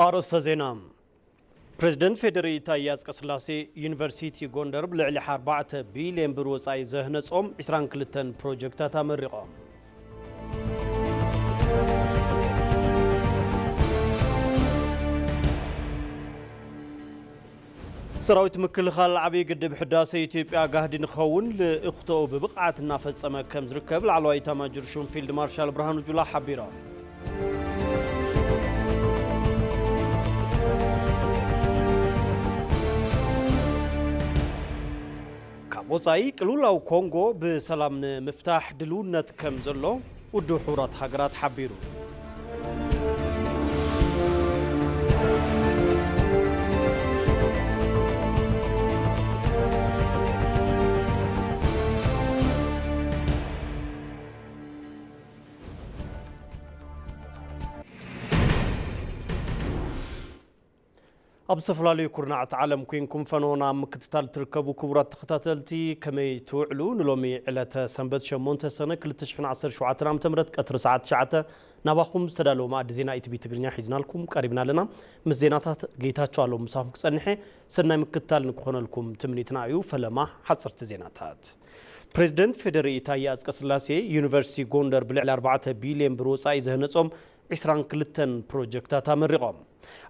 ኣርእስተ ዜና። ፕሬዝደንት ፌዴሪ ታዬ ኣጽቀስላሴ ዩኒቨርሲቲ ጎንደር ብልዕሊ ኣርባዕተ ቢልዮን ብር ወጻኢ ዘህነጾም ዕስራን ክልተን ፕሮጀክታት ኣመሪቖም። ሰራዊት ምክልኻል ዓብዪ ግድብ ሕዳሰ ኢትዮጵያ ጋህዲ ንኸውን ልእኽቶኡ ብብቕዓት እናፈጸመ ከም ዝርከብ ላዕለዋይ ኢታማጆር ሹም ፊልድ ማርሻል ብርሃኑ ጁላ ሓቢሮም። ካብ ወጻኢ ቅልውላው ኮንጎ ብሰላም ንምፍታሕ ድልውነት ከም ዘሎ ውድብ ሕቡራት ሃገራት ሓቢሩ። ኣብ ዝተፈላለዩ ኩርናዓት ዓለም ኮይንኩም ፈነወና ኣብ ምክትታል ትርከቡ ክቡራት ተኸታተልቲ፣ ከመይ ትውዕሉ? ንሎሚ ዕለተ ሰንበት ሸሞንተ ሰነ ክልተ ሽሕን ዓሰርተ ሸውዓተን ዓመተ ምህረት ቀትሪ ሰዓት ትሽዓተ ናባኹም ዝተዳለወ መኣዲ ዜና ኢቲቪ ትግርኛ ሒዝናልኩም ቀሪብና ኣለና። ምስ ዜናታት ጌታቸው ኣለዉ ምሳኹም ክጸንሐ፣ ሰናይ ምክትታል ንክኾነልኩም ትምኒትና እዩ። ፈለማ ሓጸርቲ ዜናታት። ፕሬዝደንት ፌዴሪ ታዬ ኣጽቀስላሴ ዩኒቨርሲቲ ጎንደር ብልዕሊ ኣርባዕተ ቢልዮን ብር ወጻኢ ዘህነጾም ዕስራን ክልተን ፕሮጀክታት ኣመሪቖም።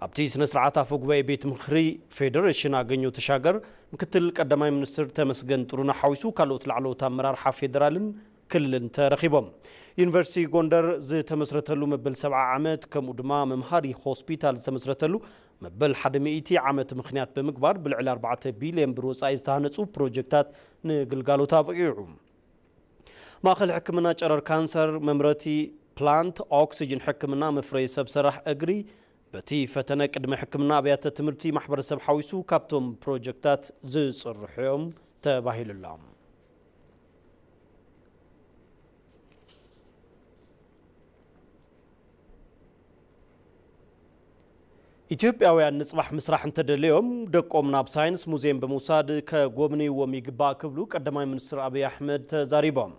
ኣብቲ ስነ ስርዓት ኣፈ ጉባኤ ቤት ምኽሪ ፌዴሬሽን ኣገኘሁ ተሻገር፣ ምክትል ቀዳማይ ሚኒስትር ተመስገን ጥሩነህ ሓዊሱ ካልኦት ላዕለዎት ኣመራርሓ ፌዴራልን ክልልን ተረኺቦም። ዩኒቨርሲቲ ጎንደር ዝተመስረተሉ መበል ሰብዓ ዓመት፣ ከምኡ ድማ መምሃሪ ሆስፒታል ዝተመስረተሉ መበል ሓደ ሚእቲ ዓመት ምኽንያት ብምግባር ብልዕሊ ኣርባዕተ ቢልዮን ብር ወጻኢ ዝተሃነጹ ፕሮጀክታት ንግልጋሎት ኣብቂዑ። ማእኸል ሕክምና ጨረር ካንሰር፣ መምረቲ ፕላንት፣ ኦክሲጅን ሕክምና፣ መፍረዪ ሰብ ሰራሕ እግሪ፣ በቲ ፈተነ ቅድመ ሕክምና ኣብያተ ትምህርቲ ማሕበረሰብ ሓዊሱ ካብቶም ፕሮጀክታት ዝጽርሑ እዮም ተባሂሉሎም። ኢትዮጵያውያን ንጽባሕ ምስራሕ እንተደለዮም ደቆም ናብ ሳይንስ ሙዚየም ብምውሳድ ከጎብንይዎም ይግባእ ክብሉ ቀዳማይ ሚኒስትር ኣብይ ኣሕመድ ተዛሪቦም።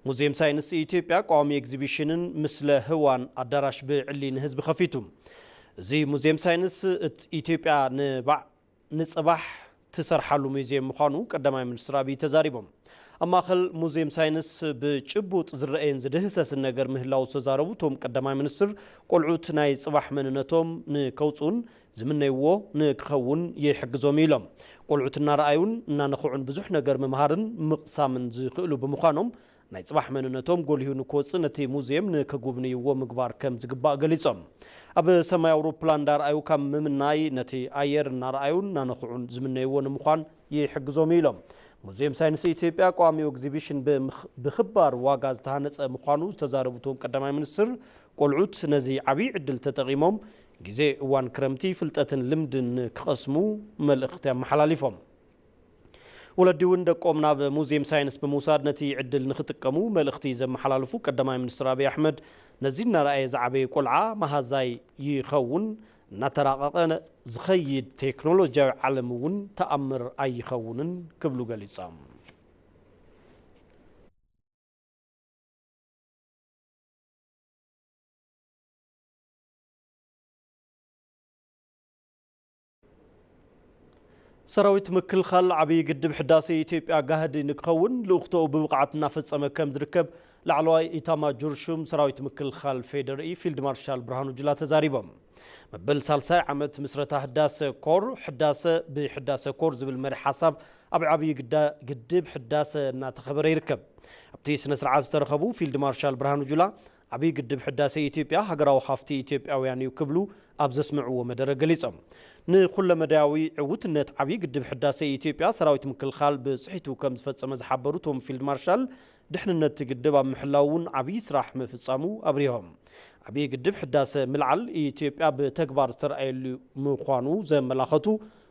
ሙዚየም ሳይንስ ኢትዮጵያ ቀዋሚ ኤግዚቢሽንን ምስለ ህዋን ኣዳራሽ ብዕሊ ንህዝቢ ከፊቱ። እዚ ሙዚየም ሳይንስ እት-፣ ኢትዮጵያ ንባዕ-፣ ንጽባሕ ትሰርሓሉ ሙዚየም ምዃኑ ቀዳማይ ሚኒስትር ኣብይ ተዛሪቦም። ኣብ ማእኸል ሙዚየም ሳይንስ ብጭቡጥ ዝረኣየን ዝድህሰስን ነገር ምህላው ዝተዛረቡ እቶም ቀዳማይ ሚኒስትር፣ ቆልዑት ናይ ጽባሕ መንነቶም ንከውጽኡን ዝምነይዎ ንክኸውን ይሕግዞም ኢሎም። ቆልዑት እናረኣዩን እናነኽዑን ብዙሕ ነገር ምምሃርን ምቕሳምን ዝኽእሉ ብምዃኖም፣ ናይ ጽባሕ መንነቶም ጎሊሁ ንክወጽእ ነቲ ሙዚየም ንክጉብንይዎ ምግባር ከም ዝግባእ ገሊጾም። ኣብ ሰማይ ኣውሮፕላን እንዳረኣዩ ካብ ምምናይ፣ ነቲ ኣየር እናረኣዩን እናነኽዑን ዝምነይዎ ንምዃን ይሕግዞም ኢሎም። ሙዚየም ሳይንስ ኢትዮጵያ ቀዋሚ ኤግዚቢሽን ብምኽ-፣ ብኽባር ዋጋ ዝተሃነጸ ምዃኑ ዝተዛረቡ እቶም ቀዳማይ ሚኒስትር፣ ቆልዑት ነዚ ዓብዪ ዕድል ተጠቒሞም ግዜ እዋን ክረምቲ ፍልጠትን ልምድን ንክቐስሙ መልእኽቲ ኣመሓላሊፎም። ወለዲ እውን ደቆም ናብ ሙዚየም ሳይንስ ብምውሳድ ነቲ ዕድል ንክጥቀሙ መልእኽቲ ዘመሓላልፉ ቀዳማይ ሚኒስትር ኣብይ ኣሕመድ፣ ነዚ እናረኣየ ዝዓበየ ቆልዓ መሃዛይ ይኸውን፣ እናተራቐቐ ዝኸይድ ቴክኖሎጂያዊ ዓለም እውን ተኣምር ኣይኸውንን ክብሉ ገሊጾም። ሰራዊት ምክልኻል ዓብዪ ግድብ ሕዳሴ ኢትዮጵያ ጋህዲ ንክኸውን ልኡኽቶኡ ብብቕዓት እናፈጸመ ከም ዝርከብ ላዕለዋይ ኢታማጆር ሹም ሰራዊት ምክልኻል ፌዴሪኢ ፊልድ ማርሻል ብርሃኑ ጁላ ተዛሪቦም። መበል ሳልሳይ ዓመት ምስረታ ህዳሰ ኮር፣ ሕዳሰ ብሕዳሰ ኮር ዝብል መሪ ሓሳብ ኣብ ዓብዪ ግዳ-፣ ግድብ ሕዳሰ እናተኸበረ ይርከብ። ኣብቲ ስነ ስርዓት ዝተረኸቡ ፊልድ ማርሻል ብርሃኑ ጁላ፣ ዓብዪ ግድብ ሕዳሰ ኢትዮጵያ ሃገራዊ ሃፍቲ ኢትዮጵያውያን እዩ ክብሉ ኣብ ዘስምዕዎ መደረ ገሊጾም። ንኩለመዳያዊ ዕውትነት ዓብዪ ግድብ ሕዳሰ ኢትዮጵያ ሰራዊት ምክልኻል ብጽሒቱ ከም ዝፈጸመ ዝሓበሩ እቶም ፊልድ ማርሻል፣ ድሕንነት እቲ ግድብ ኣብ ምሕላው እውን ዓብዪ ስራሕ ምፍጻሙ ኣብሪሆም። ዓብዪ ግድብ ሕዳሰ ምልዓል ኢትዮጵያ ብተግባር ዝተረኣየሉ ምዃኑ ዘመላኸቱ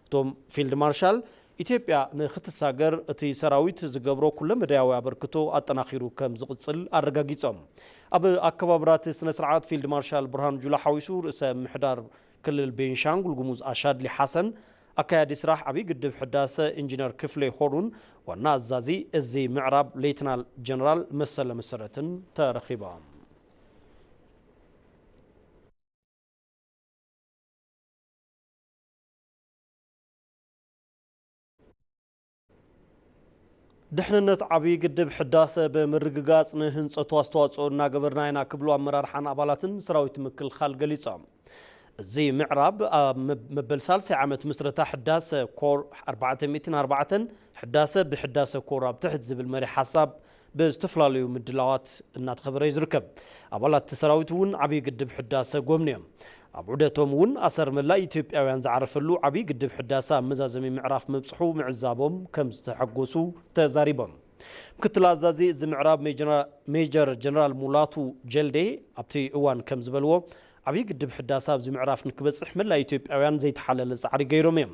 እቶም ፊልድ ማርሻል፣ ኢትዮጵያ ንክትሳገር እቲ ሰራዊት ዝገብሮ ኩለመዳያዊ ኣበርክቶ ኣጠናኺሩ ከም ዝቕጽል ኣረጋጊጾም። ኣብ ኣከባብራ እቲ ስነ ስርዓት ፊልድ ማርሻል ብርሃኑ ጁላ ሓዊሱ ርእሰ ምሕዳር ክልል ቤንሻንጉል ጉሙዝ ኣሻድሊ ሓሰን፣ ኣካያዲ ስራሕ ዓብዪ ግድብ ሕዳሰ ኢንጂነር ክፍሌ ሆሩን ዋና ኣዛዚ እዚ ምዕራብ ሌትናል ጀነራል መሰለ መሰረትን ተረኺቦም። ድሕንነት ዓብዪ ግድብ ሕዳሰ ብምርግጋጽ ንህንጸቱ ኣስተዋጽኦ እናገበርና ኢና ክብሉ ኣመራርሓን ኣባላትን ሰራዊት ምክልኻል ገሊጾም። እዚ ምዕራብ ኣብ መብ-፣ መበል ሳልሳይ ዓመት ምስረታ ሕዳሰ ኮር ኣርባዕተ ሚእትን ኣርባዕተን፣ ሕዳሰ ብሕዳሰ ኮር ኣብ ትሕቲ ዝብል መሪሕ ሓሳብ ብዝተፈላለዩ ምድላዋት እናተኸበረ እዩ ዝርከብ። ኣባላት እቲ ሰራዊት እውን ዓብዪ ግድብ ሕዳሰ ጎብንዮም። ኣብ ዑደቶም እውን ኣሰር መላእ ኢትዮጵያውያን ዝዓረፈሉ ዓብዪ ግድብ ሕዳሰ ኣብ መዛዘሚ ምዕራፍ ምብፅሑ ምዕዛቦም ከም ዝተሐጎሱ ተዛሪቦም። ምክትል ኣዛዚ እዚ ምዕራብ ሜጀራ-፣ ሜጀር ጀነራል ሙላቱ ጀልዴ ኣብቲ እዋን ከም ዝበልዎ፣ ዓብዪ ግድብ ሕዳሰ ኣብዚ ምዕራፍ ንክበፅሕ መላእ ኢትዮጵያውያን ዘይተሓለለ ፃዕሪ ገይሮም እዮም።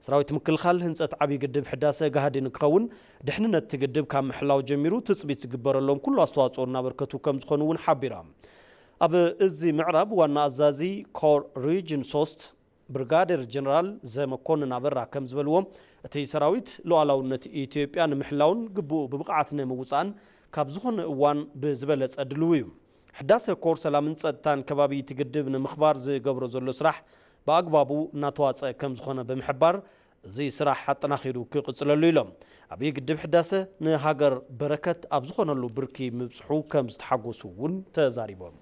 ሰራዊት ምክልኻል ህንፀት ዓብዪ ግድብ ሕዳሰ ጋህዲ ንክኸውን ድሕንነት እቲ ግድብ ካብ ምሕላው ጀሚሩ ትፅቢት ዝግበረሎም ኩሉ ኣስተዋፅኦ እናበርከቱ ከም ዝኾኑ እውን ሓቢሮም። ኣብ እዚ ምዕራብ ዋና ኣዛዚ ኮር ሪጅን ሶስት ብርጋዴር ጀነራል ዘመኮንን ኣበራ ከም ዝበልዎ፣ እቲ ሰራዊት ሉዓላውነት ኢትዮጵያ ንምሕላውን ግቡኡ ብብቕዓት ንምውፃእን ካብ ዝኾነ እዋን ብዝበለፀ ድልው እዩ። ሕዳሰ ኮር ሰላምን ጸጥታን ከባቢ እቲ ግድብ ንምኽባር ዝገብሮ ዘሎ ስራሕ ብኣግባቡ እናተዋጸአ ከም ዝኾነ ብምሕባር፣ እዚ ስራሕ ኣጠናኺሩ ክቕጽለሉ ኢሎም። ዓብዪ ግድብ ሕዳሰ ንሃገር በረከት ኣብ ዝኾነሉ ብርኪ ምብጽሑ ከም ዝተሓጎሱ እውን ተዛሪቦም።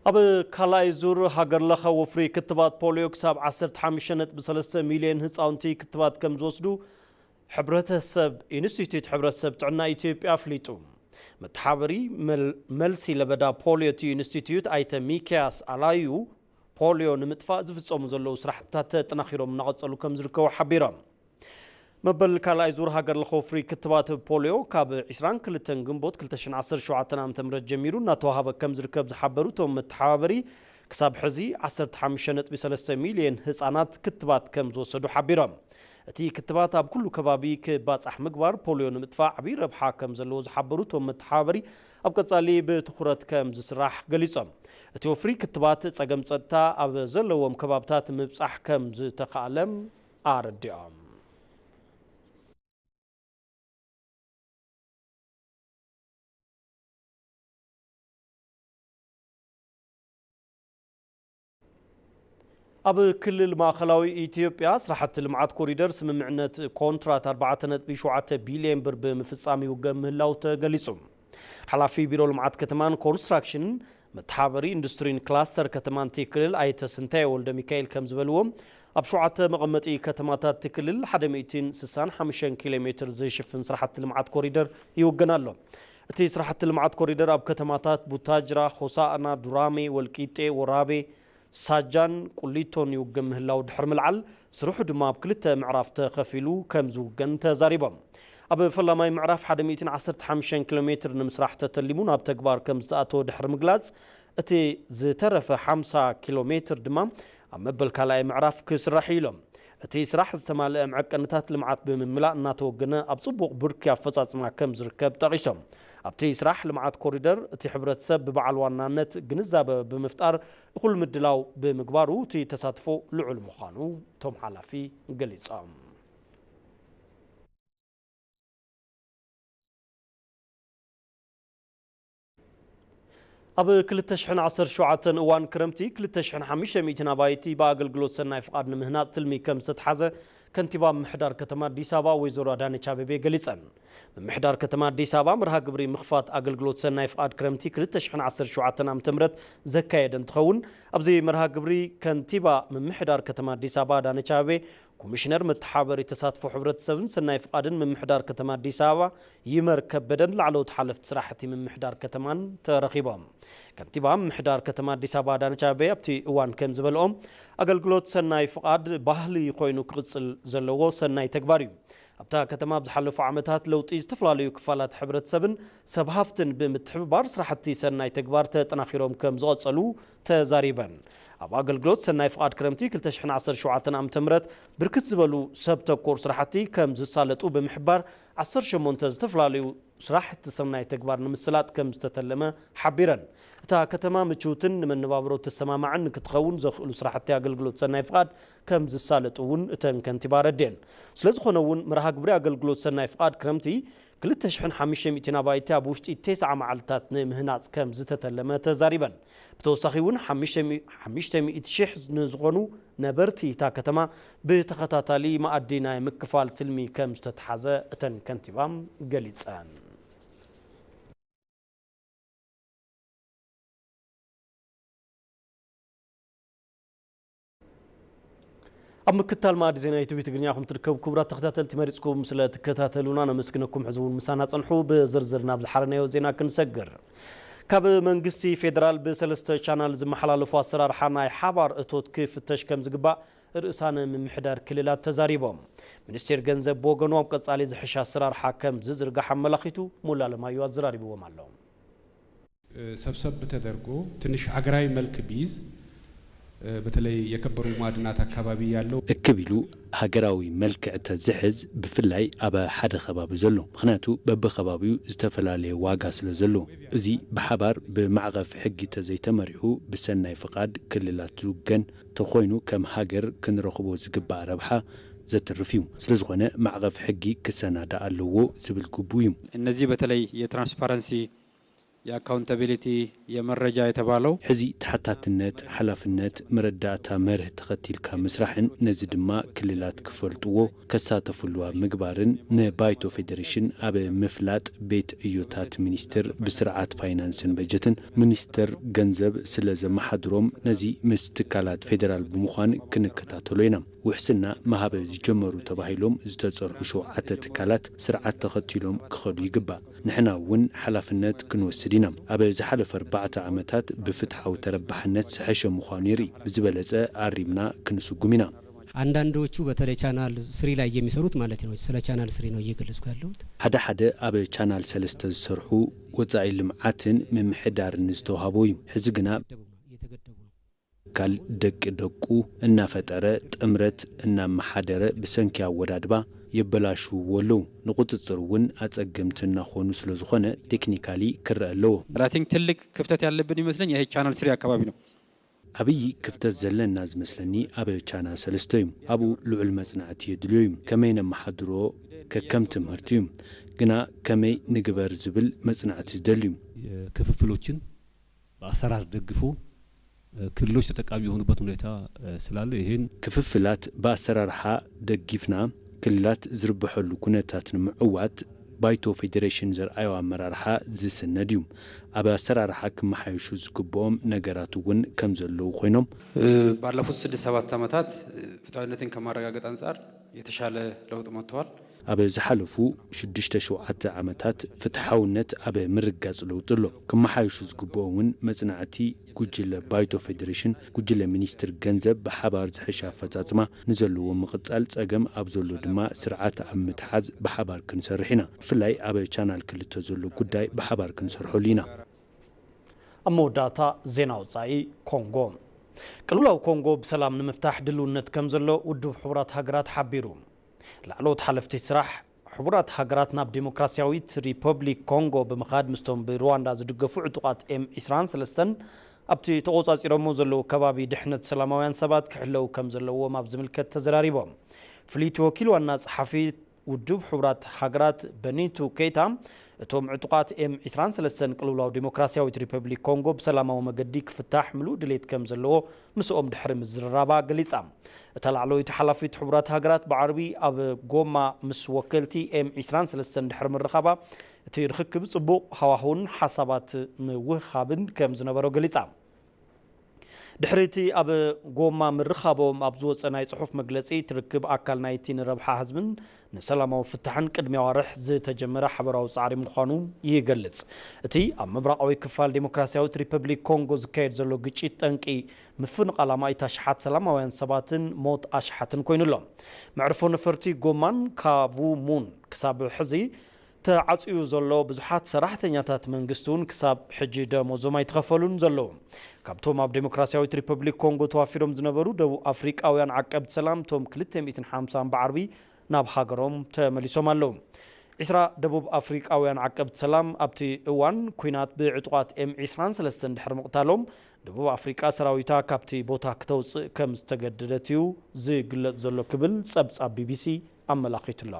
ኣብ ካልኣይ ዙር ሃገር ለኸ ወፍሪ ክትባት ፖሊዮ ክሳብ ዓሰርተ ሓሙሽተ ነጥቢ ሰለስተ ሚልዮን ህፃውንቲ ክትባት ከም ዝወስዱ ሕብረተሰብ፣ ኢንስቲትዩት ሕብረተሰብ ጥዕና ኢትዮጵያ ኣፍሊጡ። መተሓበሪ መል-፣ መልሲ ለበዳ ፖሊዮ እቲ ኢንስቲትዩት ኣይተ ሚክያስ ኣላዩ፣ ፖሊዮ ንምጥፋእ ዝፍጸሙ ዘለዉ ስራሕትታት ተጠናኺሮም እናቐጸሉ ከም ዝርከቡ ሓቢሮም። መበል ካልኣይ ዙር ሃገር ለኸ ወፍሪ ክትባት ፖሊዮ ካብ ዕስራን ክልተን ግንቦት ክልተ ሽሕን ዓሰርተ ሸውዓተን ዓመተ ምህረት ጀሚሩ እናተዋሃበ ከም ዝርከብ ዝሓበሩ እቶም መተሓባበሪ፣ ክሳብ ሕዚ ዓሰርተ ሓሙሽተ ነጥቢ ሰለስተ ሚልዮን ህጻናት ክትባት ከም ዝወሰዱ ሓቢሮም። እቲ ክትባት ኣብ ኩሉ ከባቢ ክባጻሕ ምግባር ፖሊዮ ንምጥፋእ ዓብዪ ረብሓ ከም ዘለዎ ዝሓበሩ እቶም መተሓባበሪ፣ ኣብ ቀጻሊ ብትኹረት ከም ዝስራሕ ገሊጾም። እቲ ወፍሪ ክትባት ጸገም ጸጥታ ኣብ ዘለዎም ከባብታት ምብጻሕ ከም ዝተኻእለም ኣረዲኦም። ኣብ ክልል ማእኸላዊ ኢትዮጵያ ስራሕቲ ልምዓት ኮሪደር ስምምዕነት ኮንትራት ኣርባዕተ ነጥቢ ሸውዓተ ቢልዮን ብር ብምፍጻም ይውገን ምህላው ተገሊጹ። ሓላፊ ቢሮ ልምዓት ከተማን ኮንስትራክሽንን መተሓበሪ ኢንዱስትሪን ክላስተር ከተማን እቲ ክልል ኣይተ ስንታየ ወልደ ሚካኤል ከም ዝበልዎ፣ ኣብ ሸውዓተ መቐመጢ ከተማታት እቲ ክልል ሓደ ሚእትን ስሳን ሓሙሽተን ኪሎ ሜትር ዝሽፍን ስራሕቲ ልምዓት ኮሪደር ይውገን ኣሎ። እቲ ስራሕቲ ልምዓት ኮሪደር ኣብ ከተማታት ቡታጅራ፣ ሆሳዕና፣ ዱራሜ፣ ወልቂጤ፣ ወራቤ፣ ሳጃን ቁሊቶን ይውገን ምህላው ድሕሪ ምልዓል፣ ስርሑ ድማ ኣብ ክልተ ምዕራፍ ተኸፊሉ ከም ዝውገን ተዛሪቦም። ኣብ ፈላማይ ምዕራፍ ሓደ ሚእትን ዓሰርተ ሓሙሽተን ኪሎ ሜትር ንምስራሕ ተተሊሙ ናብ ተግባር ከም ዝተኣተወ ድሕሪ ምግላጽ፣ እቲ ዝተረፈ ሓምሳ ኪሎ ሜትር ድማ ኣብ መበል ካልኣይ ምዕራፍ ክስራሕ እዩ ኢሎም። እቲ ስራሕ ዝተማልአ መዐቀንታት ልምዓት ብምምላእ እናተወገነ ኣብ ጽቡቕ ብርኪ ኣፈጻጽማ ከም ዝርከብ ጠቒሶም። ኣብቲ ስራሕ ልምዓት ኮሪደር እቲ ሕብረተሰብ ብበዓል ዋናነት ግንዛበ ብምፍጣር እኹል ምድላው ብምግባሩ እቲ ተሳትፎ ልዑል ምዃኑ እቶም ሓላፊ ገሊጾም። ኣብ ክልተ ሽሕን ዓሰርተ ሸውዓተን እዋን ክረምቲ ክልተ ሽሕን ሓሙሽተ ሚእትን ኣባይቲ ብኣገልግሎት ሰናይ ፍቓድ ንምህናጽ ትልሚ ከም ዝተትሓዘ ከንቲባ ምምሕዳር ከተማ ኣዲስ ኣበባ ወይዘሮ ኣዳነች ኣቤቤ ገሊጸን። ምምሕዳር ከተማ ኣዲስ ኣበባ መርሃ ግብሪ ምኽፋት ኣገልግሎት ሰናይ ፍቓድ ክረምቲ ክልተ ሽሕን ዓሰርተ ሸውዓተን ዓመተ ምህረት ዘካየደ እንትኸውን፣ ኣብዚ መርሃ ግብሪ ከንቲባ ምምሕዳር ከተማ ኣዲስ ኣበባ ኣዳነች ኣቤቤ፣ ኮሚሽነር መተሓበሪ ተሳትፎ ሕብረተሰብን ሰናይ ፍቓድን ምምሕዳር ከተማ ኣዲስ ኣበባ ይመር ከበደን ላዕለዎት ሓለፍቲ ስራሕቲ ምምሕዳር ከተማን ተረኺቦም። ከንቲባ ምምሕዳር ከተማ ኣዲስ ኣበባ ኣዳነች ኣቤቤ ኣብቲ እዋን ከም ዝበልኦም፣ ኣገልግሎት ሰናይ ፍቓድ ባህሊ ኮይኑ ክቕጽል ዘለዎ ሰናይ ተግባር እዩ። ኣብታ ከተማ ኣብ ዝሓለፉ ዓመታት ለውጢ ዝተፈላለዩ ክፋላት ሕብረተሰብን ሰብ ሃፍትን ብምትሕብባር ስራሕቲ ሰናይ ተግባር ተጠናኺሮም ከም ዝቐጸሉ ተዛሪበን። ኣብ ኣገልግሎት ሰናይ ፍቓድ ክረምቲ ክልተ ሽሕን ዓሰርተ ሸውዓተን ዓመተ ምህረት ብርክት ዝበሉ ሰብ ተኮር ስራሕቲ ከም ዝሳለጡ ብምሕባር፣ ዓሰርተ ሸሞንተ ዝተፈላለዩ ስራሕቲ ሰናይ ተግባር ንምስላጥ ከም ዝተተለመ ሓቢረን። እታ ከተማ ምችውትን ንመነባብሮ ተሰማማዕን ንክትኸውን ዘኽእሉ ስራሕቲ ኣገልግሎት ሰናይ ፍቓድ ከም ዝሳለጡ እውን እተን ከንቲባ ኣረዲአን። ስለ ዝኾነ እውን መርሃ ግብሪ ኣገልግሎት ሰናይ ፍቓድ ክረምቲ ክልተ ሽሕን ሓሙሽተ ሚእትን ኣባይቲ ኣብ ውሽጢ ተስዓ መዓልታት ንምህናጽ ከም ዝተተለመ ተዛሪበን። ብተወሳኺ እውን ሓሙሽተ ሚእቲ ሺሕ ንዝኾኑ ነበርቲ እታ ከተማ ብተኸታታሊ መኣዲ ናይ ምክፋል ትልሚ ከም ዝተትሓዘ እተን ከንቲባ ገሊጸን። ኣብ ምክታል መኣዲ ዜና ዩቱብ ትግርኛ ኹም ትርከቡ ክቡራት ተኸታተልቲ፣ መሪጽኩም ስለ ትከታተሉና ነመስግነኩም። ሕዚ እውን ምሳና ጸንሑ። ብዝርዝር ናብ ዝሓረናዮ ዜና ክንሰግር። ካብ መንግስቲ ፌደራል ብሰለስተ ቻናል ዝመሓላለፉ ኣሰራርሓ ናይ ሓባር እቶት ክፍተሽ ከም ዝግባእ ርእሳነ ምምሕዳር ክልላት ተዛሪቦም። ሚኒስቴር ገንዘብ ብወገኑ ኣብ ቀጻሊ ዝሕሻ ኣሰራርሓ ከም ዝዝርጋሕ ኣመላኺቱ። ሙሉ ኣለማዮ ኣዘራሪብዎም ኣሎ። ሰብሰብ ተደርጎ ትንሽ ሀገራዊ መልክ ቢይዝ፣ በተለይ የከበሩ ማዕድናት አካባቢ ያለው እክብ ኢሉ ሃገራዊ መልክዕ ተዝሕዝ፣ ብፍላይ ኣብ ሓደ ከባቢ ዘሎ። ምኽንያቱ በብከባቢኡ ዝተፈላለየ ዋጋ ስለ ዘሎ። እዚ ብሓባር ብማዕቐፍ ሕጊ ተዘይተመሪሑ ብሰናይ ፍቓድ ክልላት ዝውገን ተኾይኑ ከም ሃገር ክንረኽቦ ዝግባእ ረብሓ ዘትርፍ እዩ። ስለዝኾነ ማዕቐፍ ሕጊ ክሰናዳእ ኣለዎ ዝብል ግቡእ እዩ። እነዚህ በተለይ የትራንስፓረንሲ የአካውንታቢሊቲ የመረጃ የተባለው ሕዚ ተሓታትነት፣ ሓላፍነት፣ መረዳእታ መርህ ተኸቲልካ ምስራሕን ነዚ ድማ ክልላት ክፈልጥዎ ከሳተፉሉ ኣብ ምግባርን ንባይቶ ፌዴሬሽን ኣብ ምፍላጥ ቤት ዕዮታት ሚኒስቴር ብስርዓት ፋይናንስን በጀትን ሚኒስቴር ገንዘብ ስለ ዘመሓድሮም ነዚ ምስ ትካላት ፌዴራል ብምዃን ክንከታተሎ ኢና። ውሕስና መሃበ ዝጀመሩ ተባሂሎም ዝተፀርሑ ሸውዓተ ትካላት ስርዓት ተኸቲሎም ክኸዱ ይግባእ። ንሕና እውን ሓላፍነት ክንወስድ ኢና። ኣብ ዝሓለፈ ኣርባዕተ ዓመታት ብፍትሓዊ ተረባሕነት ዝሐሸ ምዃኑ የርኢ። ብዝበለፀ ኣሪምና ክንስጉም ኢና። አንዳንዶቹ በተለይ ቻናል ስሪ ላይ የሚሰሩት ማለት ነው። ስለ ቻናል ስሪ ነው እየገለጽኩ ያለሁት። ሓደ ሓደ ኣብ ቻናል ሰለስተ ዝሰርሑ ወፃኢ ልምዓትን ምምሕዳርን ዝተውሃቦ እዩ። ሕዚ ግና ትካል ደቂ ደቁ እናፈጠረ ጥምረት እናመሓደረ ብሰንኪ ኣወዳድባ የበላሽውዎ ኣለዉ። ንቁፅፅር እውን ኣፀገምቲ እናኾኑ ስለዝኾነ ቴክኒካሊ ክረአ ኣለዎ። ራቲንግ ትልቅ ክፍተት ያለብን ይመስለኝ ይሄ ቻናል ስሪ አካባቢ ነው። ዓብዪ ክፍተት ዘለና ዝመስለኒ ኣብ ቻና ሰለስተ እዩ። ኣብኡ ልዑል መፅናዕቲ የድልዮ እዩ። ከመይ ነመሓድሮ ከከም ትምህርቲ እዩ። ግና ከመይ ንግበር ዝብል መፅናዕቲ ዝደሊ እዩ። ክፍፍሎችን በአሰራር ደግፎ ክልሎች ተጠቃሚ የሆኑበት ሁኔታ ስላለ ይሄን ክፍፍላት ብኣሰራርሓ ደጊፍና ክልላት ዝርብሐሉ ኩነታት ንምዕዋት ባይቶ ፌዴሬሽን ዘርኣዮ ኣመራርሓ ዝስነድ እዩ። ኣብ ኣሰራርሓ ክመሓየሹ ዝግብኦም ነገራት እውን ከም ዘለዉ ኮይኖም፣ ባለፉት ስድስት ሰባት ዓመታት ፍትሐዊነትን ከማረጋገጥ አንጻር የተሻለ ለውጥ መጥተዋል። ኣብ ዝሓለፉ ሽዱሽተ ሸውዓተ ዓመታት ፍትሓውነት ኣብ ምርጋፅ ለውጢ ኣሎ። ክመሓየሹ ዝግብኦ እውን መፅናዕቲ ጉጅለ ባይቶ ፌዴሬሽን፣ ጉጅለ ሚኒስትር ገንዘብ ብሓባር ዝሕሸ ኣፈፃፅማ ንዘለዎ ምቕፃል ፀገም ኣብ ዘሎ ድማ ስርዓት ኣብ ምትሓዝ ብሓባር ክንሰርሕ ኢና። ብፍላይ ኣብ ቻናል ክልተ ዘሎ ጉዳይ ብሓባር ክንሰርሐሉ ኢና። ኣብ መወዳእታ ዜና ወፃኢ። ኮንጎ ቅልውላው ኮንጎ ብሰላም ንምፍታሕ ድልውነት ከም ዘሎ ውድብ ሕቡራት ሃገራት ሓቢሩ። ላዕለዎት ሓለፍቲ ስራሕ ሕቡራት ሃገራት ናብ ዲሞክራሲያዊት ሪፐብሊክ ኮንጎ ብምኻድ ምስቶም ብሩዋንዳ ዝድገፉ ዕጡቓት ኤም ዒስራን ሰለስተን ኣብቲ ተቖጻጺሮሞ ዘለዉ ከባቢ ድሕነት ሰላማውያን ሰባት ክሕለዉ ከም ዘለዎም ኣብ ዝምልከት ተዘራሪቦም። ፍልይቲ ወኪል ዋና ጸሓፊ ውድብ ሕቡራት ሃገራት በኒቱ ኬታ እቶም ዕጡቓት ኤም ዒስራን ሰለስተን ቅልውላው ዲሞክራሲያዊት ሪፐብሊክ ኮንጎ ብሰላማዊ መገዲ ክፍታሕ ምሉእ ድሌት ከም ዘለዎ ምስኦም ድሕሪ ምዝርራባ ገሊጻ። እታ ላዕለወይቲ ሓላፊት ሕቡራት ሃገራት ብዓርቢ ኣብ ጎማ ምስ ወከልቲ ኤም ዒስራን ሰለስተን ድሕሪ ምርኻባ፣ እቲ ርኽክብ ጽቡቕ ሃዋህውን ሓሳባት ምውህሃብን ከም ዝነበሮ ገሊጻ። ድሕሪ እቲ ኣብ ጎማ ምርኻቦም ኣብ ዝወጸ ናይ ጽሑፍ መግለጺ፣ እቲ ርክብ ኣካል ናይቲ ንረብሓ ህዝብን ንሰላማዊ ፍታሕን ቅድሚ ኣዋርሕ ዝተጀመረ ሓበራዊ ጻዕሪ ምዃኑ ይገልጽ። እቲ ኣብ ምብራቓዊ ክፋል ዴሞክራሲያዊት ሪፐብሊክ ኮንጎ ዝካየድ ዘሎ ግጭት ጠንቂ ምፍንቓል ኣማኢት ኣሽሓት ሰላማውያን ሰባትን ሞት ኣሽሓትን ኮይኑ ኣሎ። መዕርፎ ነፈርቲ ጎማን ካቡሙን ክሳብ ሕዚ ተዓጽዩ ዘሎ፣ ብዙሓት ሰራሕተኛታት መንግስቲ እውን ክሳብ ሕጂ ደሞዞም ኣይተኸፈሉን ዘለዉ። ካብቶም ኣብ ዴሞክራሲያዊት ሪፐብሊክ ኮንጎ ተዋፊሮም ዝነበሩ ደቡብ ኣፍሪቃውያን ዓቀብቲ ሰላም፣ እቶም ክልተ ሚእትን ሓምሳን ብዓርቢ ናብ ሃገሮም ተመሊሶም ኣለዉ። ዒስራ ደቡብ ኣፍሪቃውያን ዓቀብቲ ሰላም ኣብቲ እዋን ኲናት ብዕጡቓት ኤም ዒስራን ሰለስተን ድሕሪ ምቕታሎም፣ ደቡብ ኣፍሪቃ ሰራዊታ ካብቲ ቦታ ክተውፅእ ከም ዝተገደደት እዩ ዝግለጽ ዘሎ ክብል ጸብጻብ ቢቢሲ ኣመላኺቱ ኣሎ።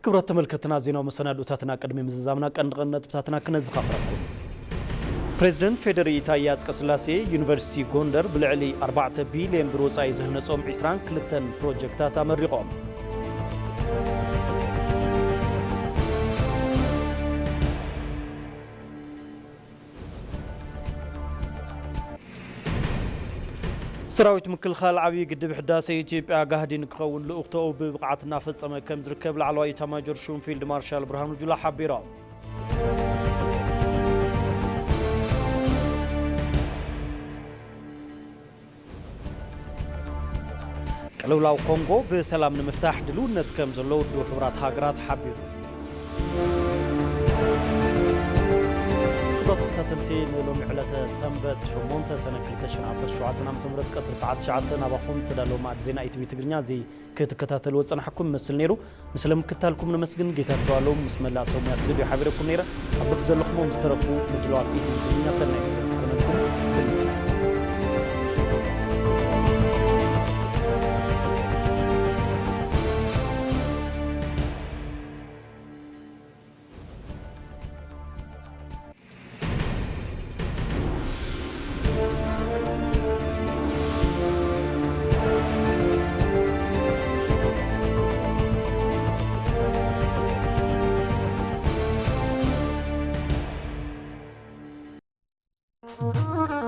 ክቡራት ተመልከትና፣ ዜናዊ መሰናድኦታትና ቅድሚ ምዝዛምና ቀንዲ ቀንዲ ነጥብታትና ክነዘኻኽረኩም። ፕሬዝደንት ፌዴሪ ኢሳያስ ቀስላሴ ዩኒቨርሲቲ ጎንደር ብልዕሊ ኣርባዕተ ቢልዮን ብር ወጻኢ ዘህነጾም ዒስራን ክልተን ፕሮጀክታት ኣመሪቖም። ሰራዊት ምክልኻል ዓብዪ ግድብ ሕዳሴ ኢትዮጵያ ጋህዲ ንክኸውን ልኡኽቶኡ ብብቕዓት እናፈጸመ ከም ዝርከብ ላዕለዋይ ኢታማጆር ሹም ፊልድ ማርሻል ብርሃኑ ጁላ ሓቢሮም። ቅልውላው ኮንጎ ብሰላም ንምፍታሕ ድልውነት ከም ዘሎ ውድብ ሕቡራት ሃገራት ሓቢሩ። ክቡራት ተኸታተልቲ፣ ንሎሚ ዕለተ ሰንበት ሸሞንተ ሰነ ክልተ ሽሕን ዓሰርተ ሸውዓተን ዓመተ ምህረት ቀትሪ ሰዓት ትሽዓተ ናባኹም እተዳለወ ማዕድ ዜና ኢቲቪ ትግርኛ እዚ ክትከታተልዎ ዝጸናሕኩም ይመስል ነይሩ። ንስለ ምክትታልኩም ነመስግን። ጌታቸው ኣለዉ ምስ መላእ ሰብ ሙያ ስቱድዮ ሓቢረኩም ነይረ። ኣብ በብዘለኹሞ ምስ ዝተረፉ ምድላዋት ኢቲቪ ትግርኛ ሰናይ ግዜ ክኾነልኩም ትምኒትና።